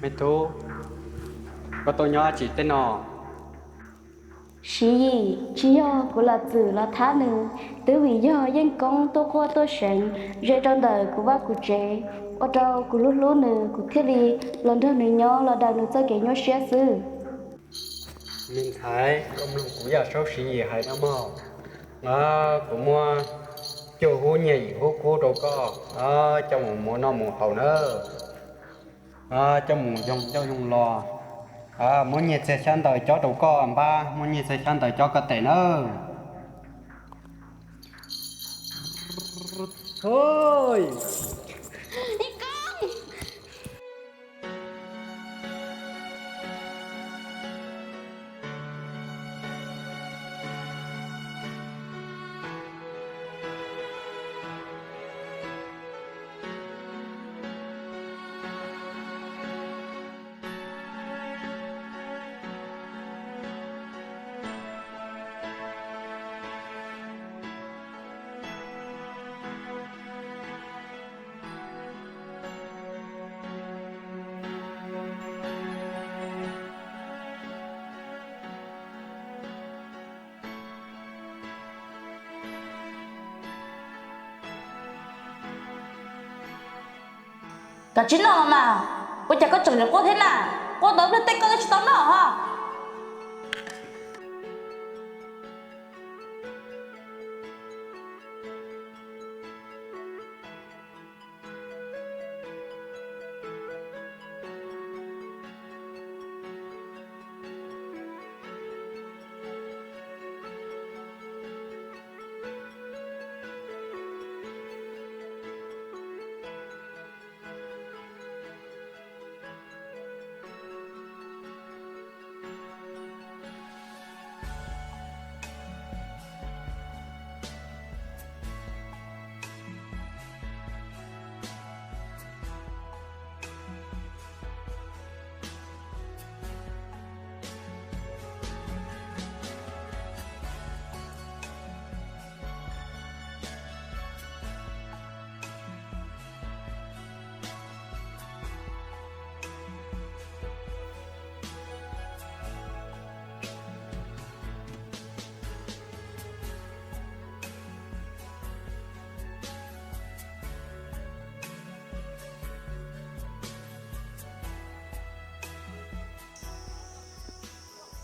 Me tub, koj tuaj nyob tsis tej no? Siv Yim, tsis yog kuv lam txwm los thab nws, twb vim yog Yeej Koob tuaj quaj tuaj seev ze rau ntawm kuv vaj kuv tsev, ua rau kuv hlub hlub nws, kuv thiaj li los nrog nws nyob los daws nws txoj kev nyuaj siab xwb. Me ntxhais, koj mloog kuv Yaj Saub Siv Yim hais no mog. Kuv muab cuaj hub nyiaj yim hub kub rau koj, coj mus muas noj mus haus nawb. Coj mus yoo ncauj yoo lo. Muab nyiaj txiag xyab ntawv cob rau koj npab, muab nyiaj txiag xyab ntawv cob koj tes nawb. Koj tsis noj los mas, ua cas koj tseem quaj thiab na? Quaj ntau luaj tej koj twb tsis tau noj ho.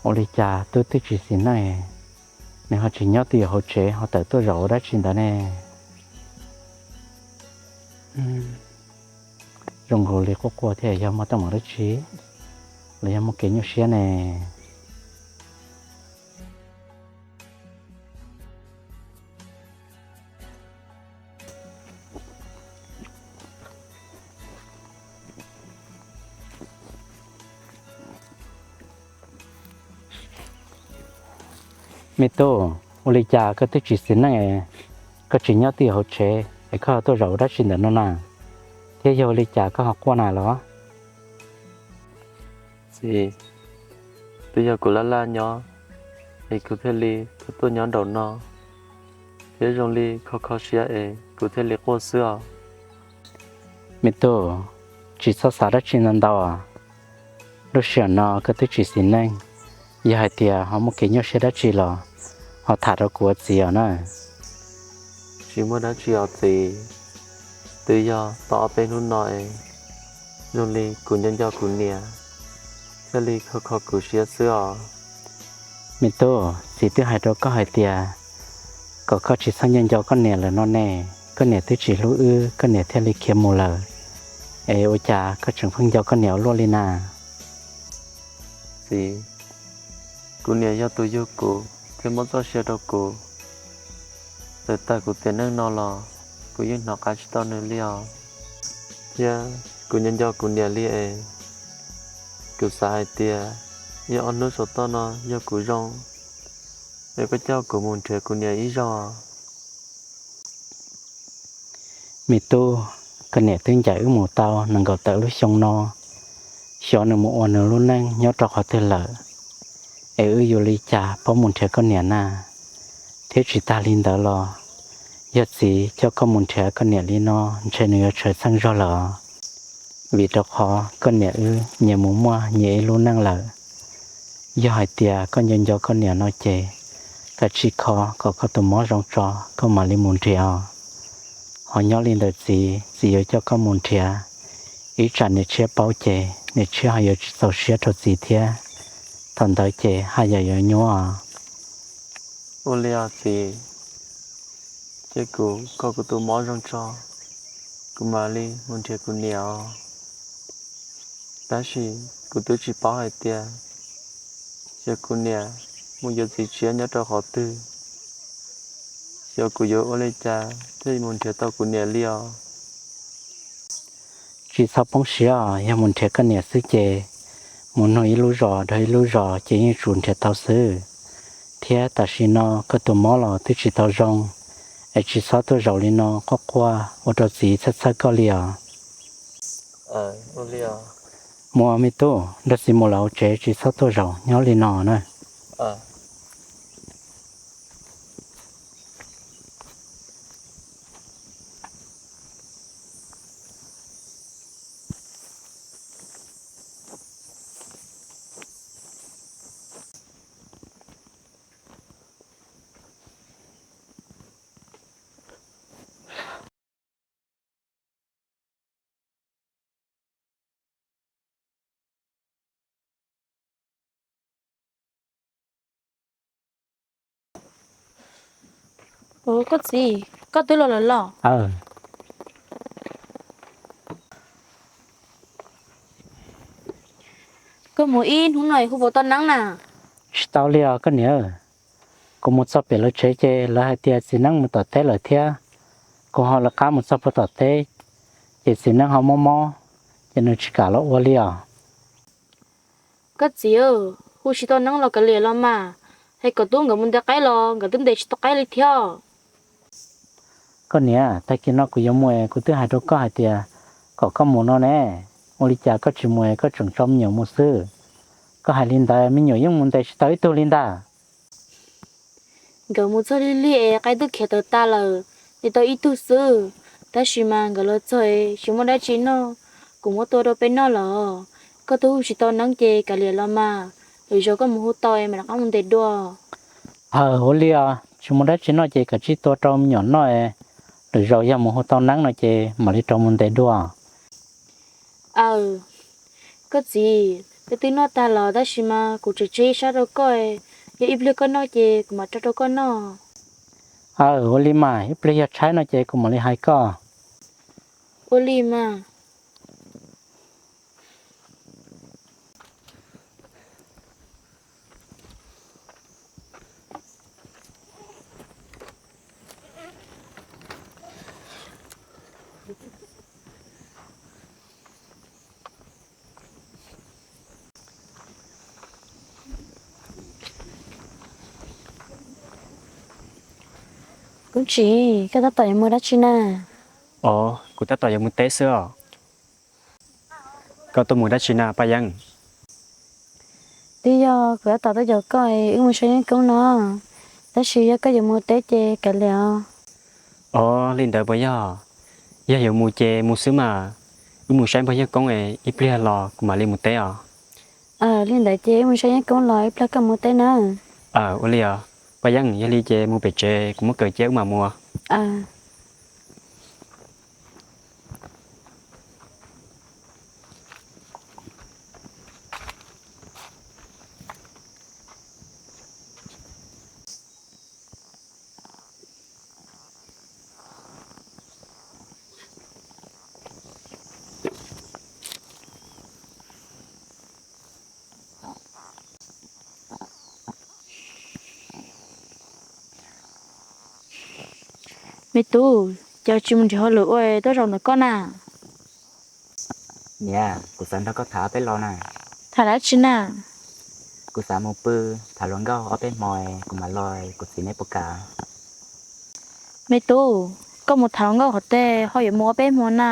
Ua li cas tub twb tsis xis neej, nws ho tsis nyob twj ywm hauv tsev ho tawm tuaj zaum ua dab tsi ntawd ne? Zoo nkaus li quaj quaj thiab, yog muaj teeb meem dab tsi los yog muaj kev nyuaj siab ne? Me tub, ua li cas koj twb tsis xis neej, koj tsis nyob twj ywm hauv tsev es koj ho tuaj zaum ua dab tsi ntawm no na? Thiab yog ua li cas koj ho quaj na los? Txiv, twb yog kuv laj laj nyob es kuv thiaj li tau tuaj nyob nraum no, thiab zoo li kho kho siab es kuv thiaj li quaj xwb os. Me tub, tsis txhob xav dab tsi ntau ntau. Lub sij hawm no koj twb tsis xis neej, yog hais tias ho muaj kev nyuaj siab dab tsi los ho tham rau kuv ua txiv os na. Tsis muaj dab tsi os txiv, twb yog tau ob peb hnub no es zoo li kuv nco nco kuv niam, thiaj li kho kho kuv siab xwb os. Me tub, txiv twb hais rau koj hais tias kom koj tsis txhob nco nco koj niam lawm no ne, koj niam twb tsis hlub wb koj niam thiaj li khiav mus lawm, es ua cas koj tseem pheej nco koj niam ua luaj li na? Txiv, kuv niam yog tus yug kuv thiab muab txoj sia rau kuv, txawm tag kuv tiam neej no los kuv yeej hnov qab tsis tau nws li os. Thiab kuv nco nco kuv niam li es kuv xav hais tias yog ob hnub saum toj no yog kuv zoo, es koj coj kuv mus nrhiav kuv niam ib zaug. Me tub, koj niam twb ncaim wb mus tau nees nkaum tawm lub xyoo no, xyov nws mus ua nws lub neej nyob rau qhov twg lawm, es wb yuav li cas paub mus nrhiav koj niam na? Thiab tsis tas li ntawd los, yog txiv coj koj mus nrhiav koj niam li no ntshe nws yuav tshaws txheej zog lawm os. Vim rau qhov koj niam wb nyias mus muaj nyias ib lub neej lawm. Yog hais tias koj nco nco koj niam no ces kav tsij kho kom koj tus mob zoo tso koj mam li mus nrhiav os. Ho nyob li ntawm txiv, txiv yuav coj koj mus nrhiav, ib tsam niam tshiab paub ces niam tshiab ho yuav tsis txaus siab rau txiv thiab. Thaum ntawd ces haj yam yuav nyuaj. Ua li os txiv, cia kuv kho kuv tus mob zoo tso, kuv mam li mus nrhiav kuv niam os. Tab sis kuv twb tsis paub hais tias xyov kuv niam mus yuav txiv tshiab nyob rau qhov twg, xyov kuv yuav ua li cas thiaj mus nrhiav tau kuv niam li os. Tsis txhob poob siab os, yog mus nrhiav koj niam xwb ces mus nug ib lub zos rau ib lub zos ces yeej tsum nrhiav tau xwb. Thiab tam sim no koj tus mob los twb tsis tau zoo, es tsis txhob tuaj zaum li no quaj quaj ua rau txiv txhawj txhawj koj li os. Mus me tub, nrog txiv mus lawm hauv tsev, tsis txhob tuaj zaum nyob li no na. Ua koj txiv, koj twb los lawm los? Koj mus ib hnub no hu puas tau neeb na? Tsis tau li os koj niam. Kuv mus txog pem lawv tsev ces lawv hais tias txiv neeb mus tom teb lawm thiab. Kuv ho lawv qab mus txog puag tom teb, ces txiv neeb ho mob mob, ces nws tsis kam los ua li os. Koj txiv, hu tsis tau neeb los kav liam los mas, hais kom tub nkawd mus ntes qaib los nkawd twb ntes tsis tau qaib li thiab. Koj niam, tag kis no kuv yuav mus es kuv twb hais rau koj hais tias kom koj mus no ne, ua li cas koj tsis mus es koj tseem tso me nyuam mus xwb? Koj hais li ntawd me nyuam yeej mus ntes tsis tau ib tug li ntag. Nkawd mus txog lig lig es qaib twb khiav tawm tas lawm, ntes tau ib tug xwb. Tab sis mas nkawd los txog es tsis muaj dab tsi noj, kuv muab tua rau peb noj los. Koj twb hu tsis tau neeb ces kav liam los mas, lwm zaus koj mus hu tau es mam rov qab mus ntes dua. Aws, ua li os, tsis muaj dab tsi noj ces kav tsij tua rau me nyuam noj es, lwm zaus yog mus hu tau neeb no ces mam li rov mus ntes dua. Aws, koj txiv, peb twb noj tag los tab sis mas kuv tseem tseg ib sab rau koj, yog ib pliag koj noj ces kuv mam tso rau koj noj. Aws, ua li mas ib pliag yog tshaib no ces kuv mam li hais koj. Ua li mas. Kub Tsis, koj tab tom yuav mus dab tsi na? Os, kuv tab tom yuav mus teb xwb os. Koj tuaj mus dab tsi na Paj Yeeb? Twb yog kuv tab tom tuaj caum koj es wb mus saib yeeb koob no, tab sis yog koj yuav mus teb ces kav liam os. Os, li ntawd puas yog? Yog yuav mus ces mus xwb mas, wb mus saib npawg yeeb koob es ib pliag los kuv mam li mus teb os. Li ntawd ces wb mus saib yeeb koob los ib pliag koj mus teb nawb. Ua li os, Paj Yeeb, yog li ces mus pem tsev kuv muab kaws cia wb mam mus. Me tub, cas tsis mus nrhiav hauj lwm ua tuaj zaum ntawm koj na? Niam, kuv xav nrog koj tham ob peb lo na. Tham dab tsi na? Kuv xav mus pw tham hluas nkauj ob peb hmo, kuv mam los, kuv txiv neb puas kam? Me tub, koj mus tham hluas nkauj qhov twg ho yuav mus ob peb hmo na?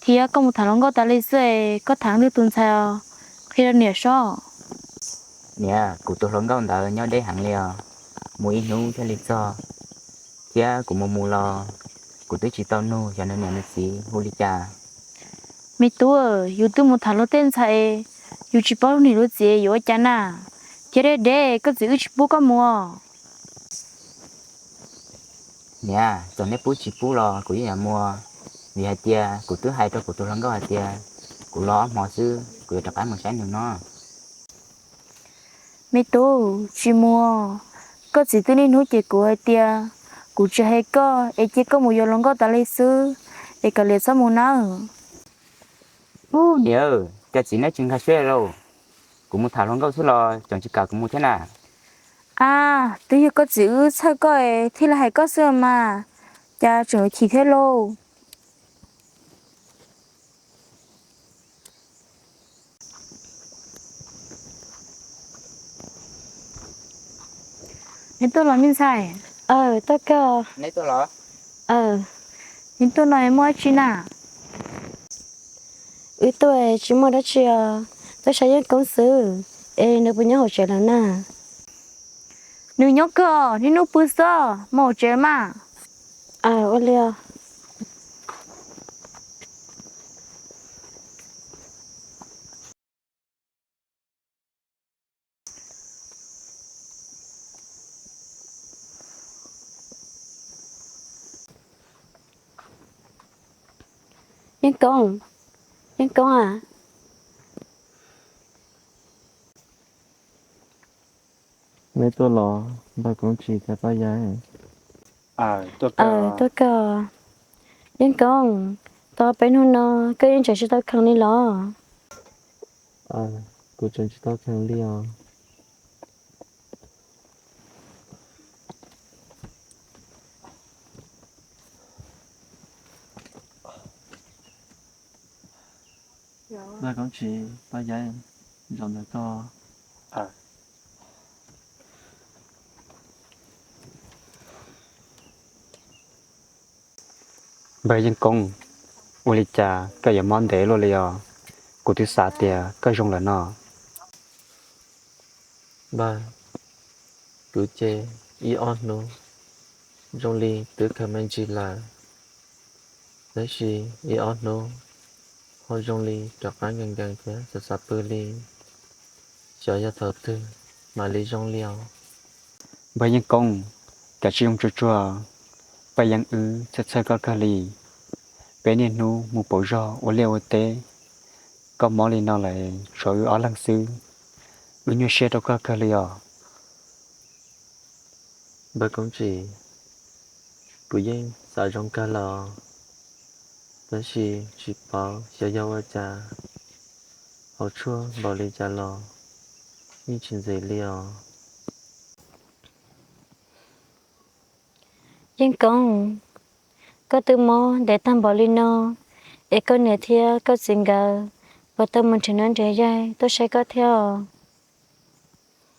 Thiab koj mus tham hluas nkauj tas li xwb es koj tham leej twg tus ntxhais os? Qhia rau niam saib. Niam, kuv tus hluas nkauj ntawd nyob deb heev li os, mus ib hnub thiaj li txog. Thiab kuv mus mus los kuv twb tsis tau nug xyov nws niam nws txiv hu li cas. Me tub, yus twb mus tham luag tej ntxhais, yus tsis paub lub niam lub txiv yuav ua cas na. Cia deb deb, koj txiv wb tsis pub koj mus. Niam, txawm neb pub tsis pub los kuv yeej yuav mus, vim hais tias kuv twb hais rau kuv tus hluas nkauj hais tias kuv los ob hmo xwb kuv yuav rov qab mus saib nws no. Me tub, tsis mus. Koj txiv twb niaj hnub cem kuv hais tias kuv tsis hais koj es cia koj mus yuav hluas nkauj tas li xwb, es kav liam txhob mus nawb. Ub niam, cas txiv neb tsis nkag siab lauj? Kuv mus tham hluas nkauj xwb los tseem tsis kam kuv mus thiab na. A, twb yog koj txiv wb txhawj koj es thiaj li hais koj xwb mas, cas tseem yuav chim thiab lauj. Neb tuaj los me ntxhais? Aw, tuaj kawg. Neb tuaj los? Aw, neb tuaj no muaj dab tsi na? Wb tuaj tsis muaj dab tsi os, tuaj saib Yeej Koob xwb, es nws puas nyob hauv tsev lawm na? Nws nyob kawg, niaj hnub pw xwb, mus hauv tsev mas. Aw, ua li os. Yeej Koob, Yeej Koob a. Neb tuaj los npawg Koob Tsis thiab Paj Yab? Tuaj kawg. Yeej Koob, tau peb hnub no koj yeej tseem tsis tau kheev li los? Kuv tseem tsis tau kheev li os. Npawg Koob Tsis, Paj Yab, zaum ntawd koj. Npawg Yeej Koob, ua li cas koj yuav mob ntev luaj li os? Kuv twb xav tias koj zoo lawm no. Npawg, kuv ces ib ob hnub zoo li twb khaws me ntsis lawm, tab sis ib ob hnub ho zoo li rov qab nkees nkees thiab xav xav pw li. Xyov yog thaum twg mam li zoo li os. Npawg Yeej Koob, kav tsij zoo tsuag tsuag, Paj Yeeb wb txhawj txhawj koj kawg li. Peb niaj hnub mus pauv zog ua liaj ua teb, koj mob li no lawm tshuav wb ob leeg xwb, wb nyuaj siab rau koj kawg li os. Npawg Koob Tsis, kuv yeej xav zoo kawg los, tab sis tsis paub xyov yog ua cas, hauv tshuaj npaum li cas los yeej tsis ntxim li os. Yeej Koob, koj twb mob ntev tag npaum li no, es koj niam thiab koj txiv nkawd puas tau mus nrhiav neeb nrhiav yaig tuaj saib koj thiab os?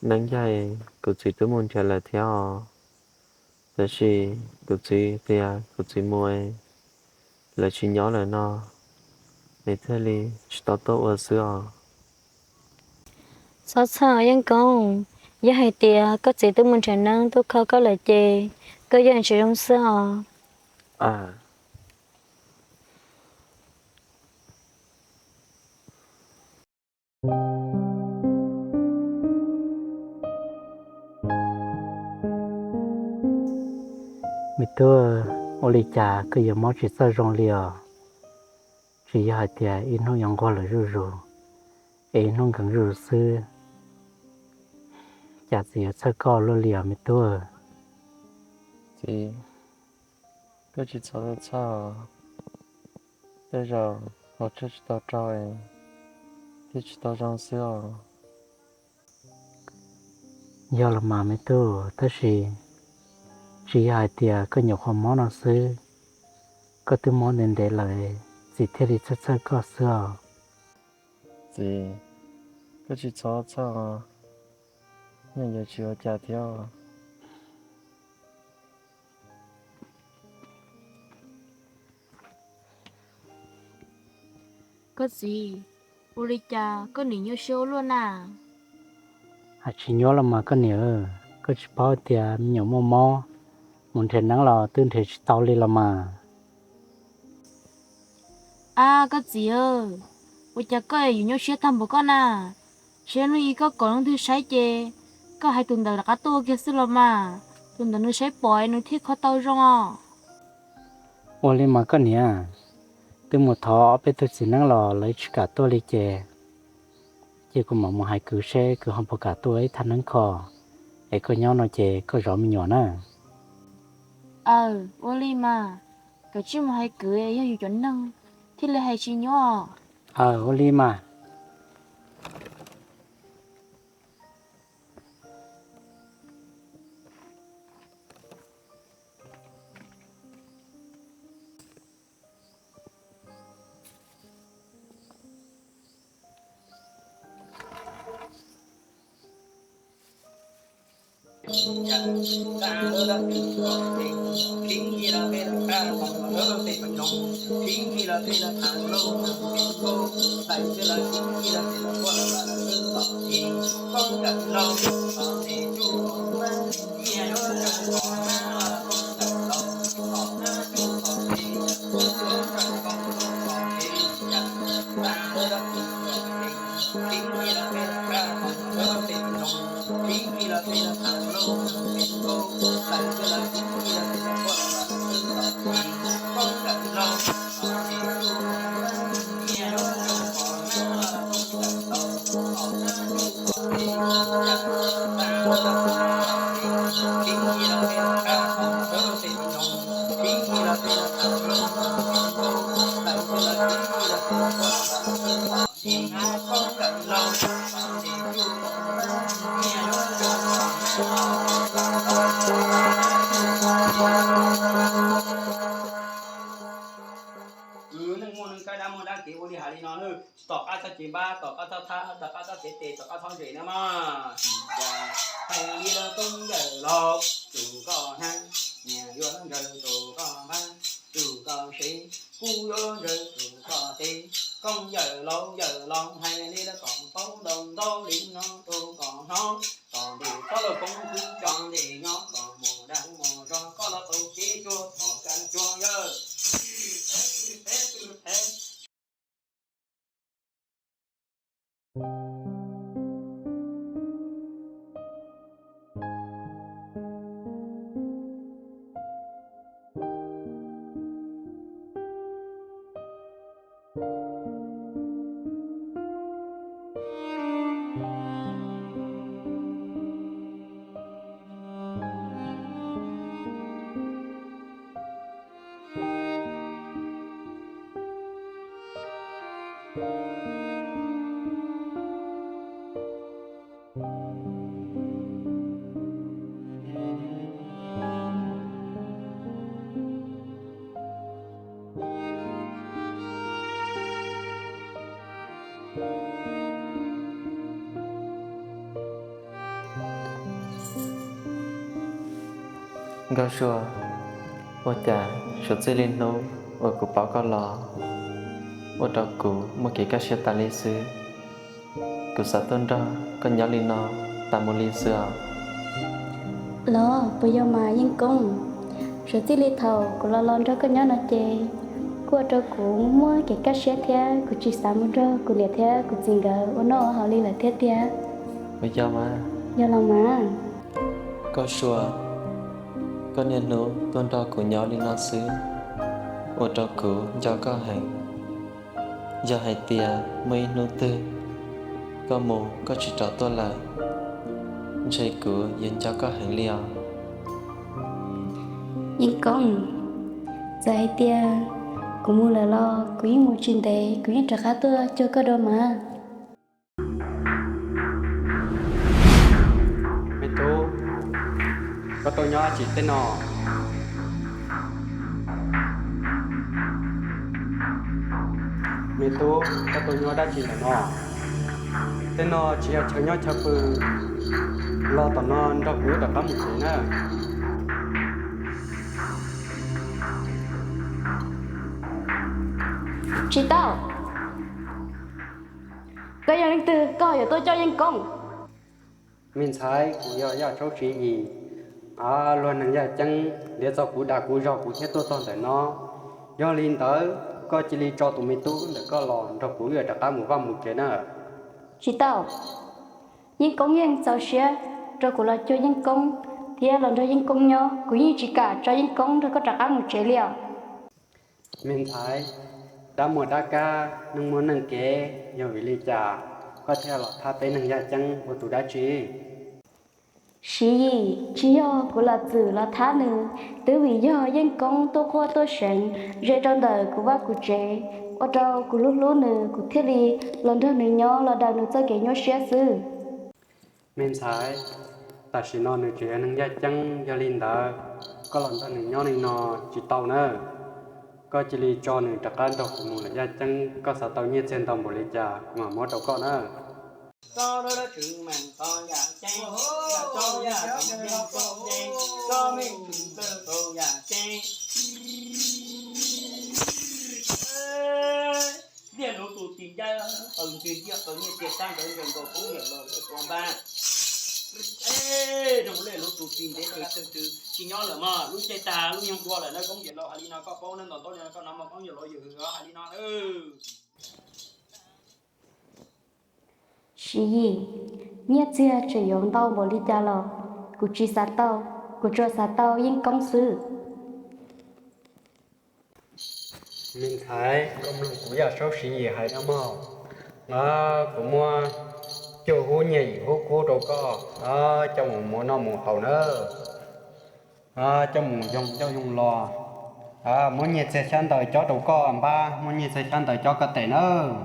Neeb yaig kuv txiv twb mus nrhiav lawm thiab os, tab sis kuv txiv tias kuv txiv mus lawv tsis nyob lawm no, nws thiaj li tsis tau tuaj ua xwb os. Txhob txhawj Yeej Koob, yog hais tias koj txiv twb mus nrhiav neeb tuaj kho koj lawm ces koj yeej tsis zoo xwb os. Me tub, ua li cas koj yuav mob tsis txawj zoo li os? Tsis yog hais tias ib hnub yuav nquag lawm zuj zus, es ib hnub nkees zuj zus xwb, cas txiv yuav txhawj koj luaj li os me tub? Txiv, koj tsis txhob txhawj os. Tej zaum hauv tshuaj tsis tau rau es thiaj tsis tau zoo xwb os. Yog los mas me tub, tab sis tsis yog hais tias koj nyuam qhuav mob no xwb, koj twb mob ntev ntev lawm, txiv thiaj li txhawj txhawj koj xwb os. Txiv, koj tsis txhob txhawj os, yeej yuav tsis ua cas thiab os. Koj txiv, ua li cas koj nim nyuaj siab ua luaj na? Hais tsis nyuaj los mas koj niam, koj tsis paub tias me nyuam muaj mob, mus nrhiav neeb los twb nrhiav tsis tau li los mas. Ab koj txiv, ua cas koj yuav nyuaj siab tag npaum koj na? Saib hnub ib koj kom leej twg saib ces koj hais tus ntawd rov qab tuaj ua kiag xwb los mas, tus ntawd nws saib pom nws thiaj kho tau zoo os. Ua li mas koj niam, twb mus thov ob peb tug txiv neeb los lawv tsis kam tuaj li ces, ces kuv mam mus hais kwv seb kwv ho puas kam tuaj ib thaj neeb kho, es koj nyob no ces koj zov me nyuam na. Aw, ua li mas, koj tsij mus hais kwv, yog yus cov neeg thiaj li hais tsis nyuaj. Aw, ua li mas. Kwv neej muaj neej kaib dab muaj dab kev ua li hais li no nawb, tsis tom qab txhob cev npab, tom qab txhob thab, tom qab txhob cev tes, tom qab txhob zes nawb mog. Hais li los koob yawm laus, tus koj hnav, niam yuav ntsawg tus koj npab, tus koj sev, kuv yuav ntsawg tus koj tes. Koob yawm laus yawm laus, hais li los kom paub ntau ntau li no rau koj hnov, kom ntes txhob los poob kwv cov ntes nyob, kom mus dag mus zog koj los tau kev tuag tom kab cuag yawg. Nkauj Sua, ua cas suav txij li hnub uas kuv pom koj los, ua rau kuv muaj kev kaj siab tas li xwb. Kuv xav tuaj nrog koj nyob li no tas mus li xwb os. Los puas yog mas Yeej Koob? Suav txij li thaum kuv los los nrog koj nyob no ces, kuj ua rau kuv muaj kev kaj siab thiab kuv tsis xav mus nrog kuv niam thiab kuv txiv nkawd ua noj ua haus li lawm thiab tiag. Puas yog mas? Yog los mas. Nkauj Sua, koj niaj hnub tuaj nrog kuv nyob li no xwb, ua rau kuv nco koj heev. Yog hais tias muaj ib hnub twg koj mus koj tsis rov tuaj lawm, ntshe kuv yuav nco koj heev li os. Yeej Koob, txawm hais tias kuv mus lawm los kuv yeej mus tsis ntev, kuv yeej rov qab tuaj cuag koj dua mas. Me tub, koj tuaj nyob dab tsi tej no? Me tub, koj tuaj nyob dab tsi ntawm no? Tej no tsis yog chaw nyob chaw pw, los tom no nrog kuv rov qab mus tsev na. Tsis tau. Koj yog leej twg koj yuav tuaj coj Yeej Koob? Me ntxhais, kuv yog Yaj Tsaub Tsis Yim, luag neeg Yaj Ceeb ntiav txog kuv dag kuv zog kuv thiaj tuaj txog ntawm no. Yog li ntawd, Koj cia li tso tus me tub ntawm koj los nrog kuv wb rov qab mus vaj mus tsev na. Tsis tau. Yeej Koob yeej txaus siab rau kuv los cuag Yeej Koob thiab los nrog Yeej Koob nyob, kuv yeej tsis kam tso Yeej Koob nrog koj rov qab mus tsev li os. Me ntxhais, dab muaj dab kab, neeg muaj neeg kev, yog vim li cas koj thiaj los thab peb neeg yaj ceeb ua tus dab tsi? Siv Yim, tsis yog kuv los txwm los thab nws, twb vim yog Yeej Koob tuaj quaj tuaj seev ze rau ntawm kuv vaj kuv tsev, ua rau kuv hlub hlub nws, kuv thiaj li los nrog nws nyob los daws nws txoj kev nyuaj siab xwb. Me ntxhais, tam sim no nws tseem yog neeg yaj ceeb, yog li ntawd koj los nrog nws nyob li no tsis tau na. Koj cia li tso nws rov qab nrog kuv mus lawm yaj ceeb, koj xav tau nyiaj txiag ntau npaum li cas kuv mam muab rau koj na. Liaj lub tus txiv ncaim qawv ntws, liaj qawv nyiaj txiag sab ntawd nkaus nkaus koob yawm laus ua npab. Zoo li lub tus txiv ntev qawv ntws tsis nyob lawm mog, lub caij tag lub nyoog dua lawm na koob yawm laus, hais li no koj paub na, ntaus ntaub li no koj hnov mog koob yawm laus yawm hais li no. Siv Yim, nyiaj txiag tseem yuav ntau npaum li cas los kuv tsis xav tau, kuv tsuas xav tau Yeej Koob xwb. Me ntxhais, koj mloog kuv Yaj Saub Siv Yim hais no mog. Kuv muab cuaj hub nyiaj yim hub kub rau koj, coj mus ua noj mus haus na. Coj mus yoo ncauj yoo lo. Muab nyiaj txiag xyab ntawv cob rau koj npab, muab nyiaj txiag xyab ntawv cob koj tes nawb.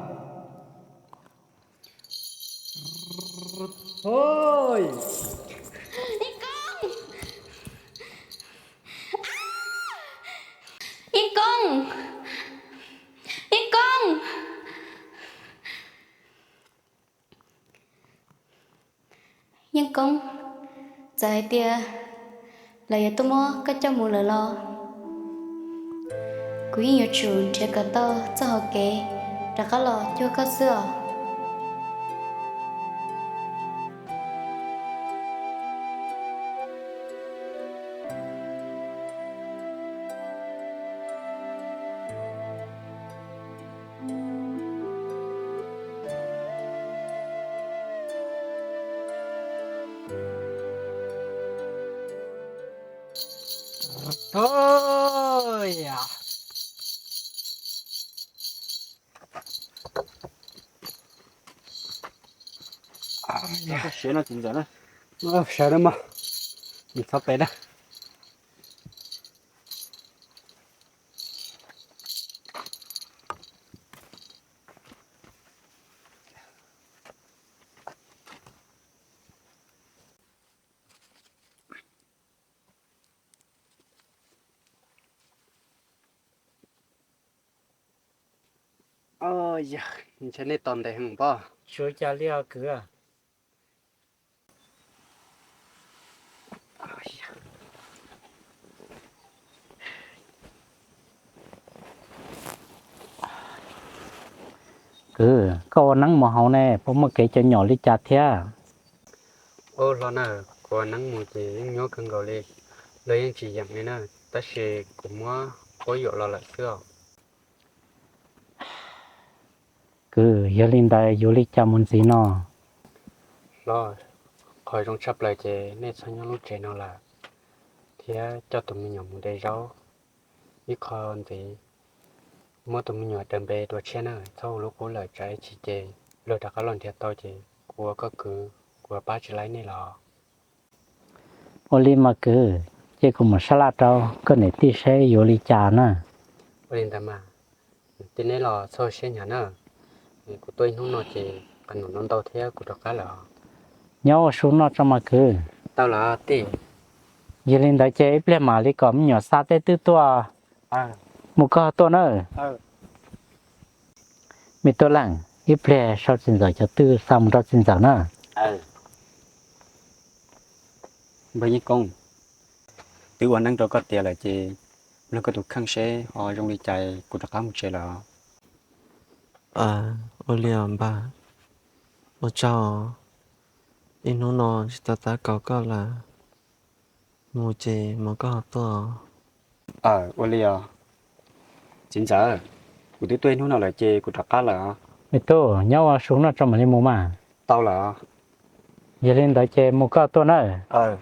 Yeej Koob! Yeej Koob! Yeej Koob! Yeej Koob, txawm hais tias lawv yuav tuaj muab koj coj mus lawm los kuv yeej yuav tsum nrhiav kom tau txoj hauv kev rov qab los cuag koj xwb os. Sawv na, txhob pem na. Yog, ntshe nej tos ntev heev pob. Tsis ua cas li os kwv. Kwv, koj ua neeb mus hauv ne, puas muaj kev cov nyom li cas thiab? Ub, hlob na, kuv ua neeb mus ces yeej nyuaj kawg nkaus li, luag yeej tsis yeem li na, tab sis kuv muab quab yuam los lawm xwb os. Kwv, yog li ntawd yuav li cas mus ntxiv no? Hlob, qhov zoo tshaj plaws ces nej txhob nyob lub tsev no lawm, thiab coj tus me nyuam mus de zaub ib qho ntxiv, muab tus me nyuam daws npe dua tshiab na, txhob ua lub qub lawm, tsam ib chim ces luag rov qab los nrhiav tau ces kuv ua koj kwv kuv pab tsis laib nej los. Ua li mas kwv, ces kuv mus sab laj rau koj niam tij seb yuav li cas na. Ua li ntawd mas, tij neb los txhob siab hnyav na, kuv tuaj ib hnub no ces qhov no ntau thiab kuv rov qab lawm. Nyob ua su noj tso mas kwv. Tau los tij. Yog li ntawd ces ib pliag mam li kom me nyuam xa tej twb tuaj mus koj tuaj na. Me tub leej, ib pliag sau txiv ntxawm cov twj xa mus rau txiv ntxawm na. Npawg Yeej Koob, twb ua neeb rau koj tiav lawm ces mloog koj tus kheej seb ho zoo li cas kuv rov qab mus tsev lawm. Ua li os npawg, ua tsaug, ib hnub no tsis tau tab kaum koj lawm, mus ces mam koj ho tuaj. Ua li os txiv ntxawm. Kuv twb tuaj ib hnub no lawm ces kuv rov qab lawm. Me tub, nyob ua su noj tso mam li mus mas. Tau lawm. Yog li ntawd ces mus koj tuaj nawb.